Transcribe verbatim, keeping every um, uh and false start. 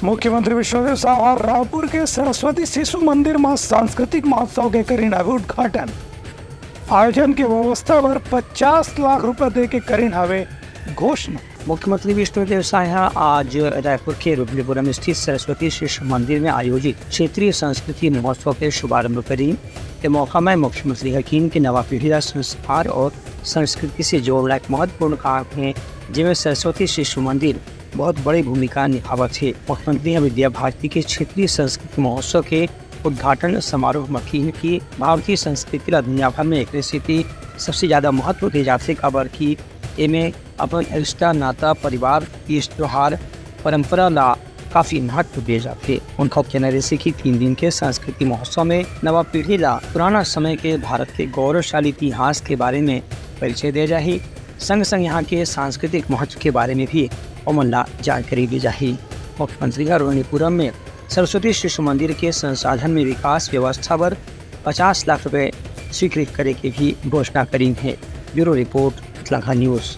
मुख्यमंत्री विष्णुदेव साय ह रायपुर के सरस्वती शिशु मंदिर म सांस्कृतिक महोत्सव के करिन हवे उद्घाटन। आयोजन के व्यवस्था बर पचास लाख रुपए दे के करिन हवे घोषणा। मुख्यमंत्री विष्णुदेव साय ह आज रायपुर के रुद्रपुरम स्थित सरस्वती शिशु मंदिर में आयोजित क्षेत्रीय संस्कृति महोत्सव के शुभारंभ करिन। ए मौका में मुख्यमंत्री ह किहिन कि नवा पीढ़ी ला संस्कार और संस्कृति से जोड़ना एक महत्वपूर्ण काम हे, जेमे सरस्वती शिशु मंदिर बहुत बड़ी भूमिका निभावत हे। मुख्यमंत्री ह विद्या भारती के क्षेत्रीय संस्कृति महोत्सव के उद्घाटन समारोह म किहिन कि भारतीय संस्कृति ला दुनिया भर में एकरे सेती सबसे ज्यादा महत्व दे जाथे, काबर कि एमे अपन रिश्ता नाता, परिवार, तीज त्योहार, परंपरा ला काफी महत्व दे जाथे। उनका कहना रहिसे कि तीन दिन के संस्कृति महोत्सव में नवा पीढ़ी ला पुराना समय के भारत के गौरवशाली इतिहास के बारे में परिचय दे जाही, संग संग यहाँ के सांस्कृतिक महत्व के बारे में भी ओमन ला जानकारी दी जाही। मुख्यमंत्री ह रोहिणीपुरम में सरस्वती शिशु मंदिर के संसाधन में विकास व्यवस्था बर पचास लाख रुपए स्वीकृत करे के भी घोषणा करिन हे। Bureau report, Itlankha news.